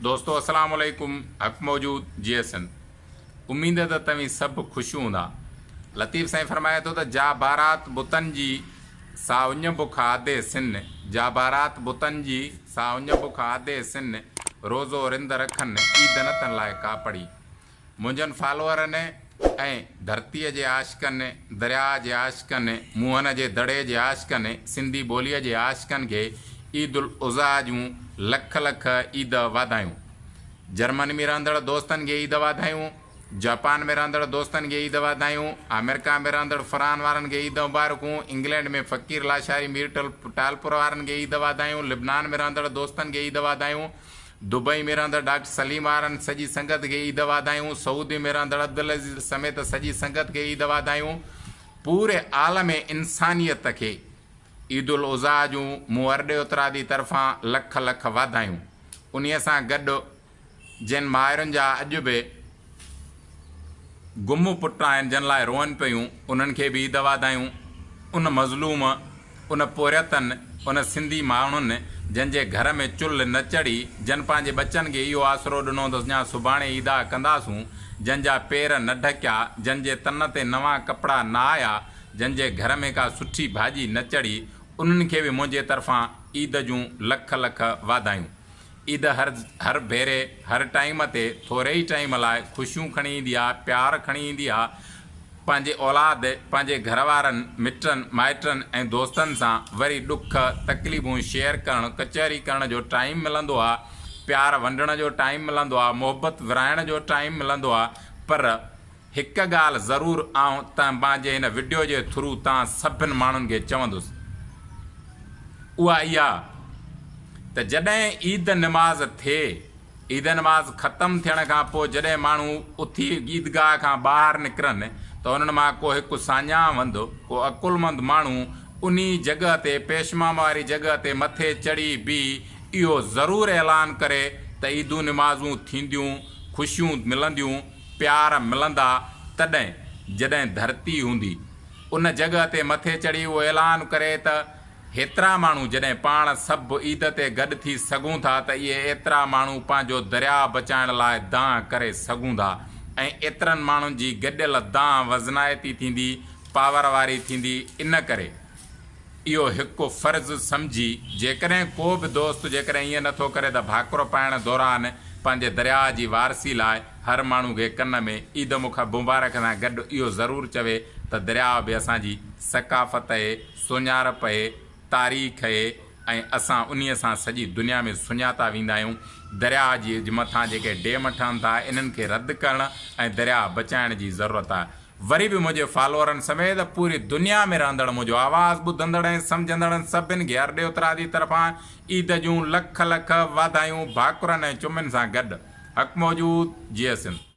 دوستو اسلام عليڪم حق موجود جيئي سنڌ اميد ته توهين سڀ خوش هوندا لطيف سائين فرمائي ٿو ته جا بارات بتن جي سا اڃ بک آڌي سن جا بارات بتن جي سا اڃ بک آڌي سن روزو رند رکن عيد نه تن لاء ڪاپڙي منهنجن فالوئرن ۽ ڌرتيء جي عاشقن، درياء جي عاشقن، موهن جي دڙي جي عاشقن، سنڌي ٻوليء جي عاشقن کي عيد الاضحيٰ جون لک لک عيد واڌايون. جرمني ۾ رهندڙ دوستن کي عيد واڌايون، جاپان ۾ رهندڙ دوستن کي عيد واڌايون، آمريڪا ۾ رهندڙ فرحان وارن کي عيد مبارڪون، انگلينڊ ۾ فقير لاشاري مير ٽالپر وارن کي عيد واڌايون، لبنان ۾ رهندڙ دوستن کي عيد واڌايون، دبئي ۾ رهندڙ ڊاڪٽر سليم وارن سڄي سنگت کي عيد واڌايون، سعودي ۾ رهندڙ عبدالعزيز سميت سڄي سنگت کي عيد واڌايون، پوري عالم انسانيت کي عيد الاضحيٰ جون مون ارڏي اترادي طرفان لک لک واڌايون. انهيء سان گڏ جن مائرن جا اڄ به گم پٽ آهن جن لاء روئن پيون انهن کي به عيد واڌايون. ان مظلوم، ان پورهيتن، ان سنڌي ماڻهن جن جي گهر ۾ چلهه نه چڙهي، جن پنهنجي ٻچن کي اهو آسرو ڏنو ته اڃا سڀاڻي عيدا ڪنداسون، جن جا پير نه ڍڪيا، جن جي تن تي نوان ڪپڙا نه آيا، جن جي گهر ۾ ڪا سٺي ڀاڄي نه چڙهي، انهن کي به منهنجي طرفان عيد جون لک لک واڌايون. عيد هر هر ڀيري هر ٽائيم تي ٿوري ئي ٽائيم لاء خوشيون کڻي ايندي آ پيار کڻي ايندي آ پنهنجي اولاد پنهنجي گهر وارن مٽن مائٽن ۽ دوستن سان وري ڏک تڪليفون شيئر ڪرڻ ڪچهري ڪرڻ جو ٽائيم ملندو آ پيار ونڊڻ جو ٽائيم ملندو آ محبت ورهائڻ جو ٽائيم ملندو آ پر هڪ ڳالهه ضرور آئون تنهن پنهنجي هن وڊيو جي ٿرو تان سڀن ماڻهن کي چوندس اها اها ته جڏهن عيد نماز ٿئي عيد نماز ختم ٿيڻ کان پوء جڏهن ماڻهو اٿي عيدگاهه کان ٻاهر نڪرن ته انهن مان ڪو هڪ ساڃاهه وند ڪو عقلمند ماڻهو انهي جڳهه تي پيشمام واري جڳهه تي مٿي چڙهي بيهي اهو ضرور اعلان ڪري ته عيدون نمازون ٿينديون خوشيون ملنديون پيار ملندا تڏهن جڏهن ڌرتي هوندي. ان جڳهه تي مٿي چڙهي اهو اعلان ڪري ته هيترا ماڻهو جڏهن پاڻ سڀ عيد تي گڏ ٿي سگهون ٿا ته اهي ايترا ماڻهو پنهنجو درياء بچائڻ لاء دانهن ڪري سگهون ٿا ۽ ايترن ماڻهن جي گڏيل دانهن وزنائتي ٿيندي، پاور واري ٿيندي ان ڪري. اهو هڪ فرض سمجهي جيڪڏهن ڪو به دوست جيڪڏهن ائين نه ٿو ڪري ته ڀاڪر پائڻ دوران پنهنجي درياء جي وارثي لاء هر ماڻهو کي ڪن ۾ عيد مبارڪ سان گڏ اهو ضرور چوي ته درياء به اسان جي ثقافت اهي، سڃارپ اهي، تاريخ اهي ۽ اسان انهي سان سڄي دنيا ۾ سڃاتا ويندا آهيون. درياء جي مٿان جيڪي ڊيم ٺهن ٿا انهن کي رد ڪرڻ ۽ درياء بچائڻ جي ضرورت آهي. وري به منهنجي فالوئرن سميت پوري دنيا ۾ رهندڙ منهنجو آواز ٻڌندڙ ۽ سمجهندڙن سڀن کي ارڏي اترادي طرفان عيد جون لک لک واڌايون ڀاڪرن ۽ چمين سان گڏ. حق موجود. جيئي سنڌ.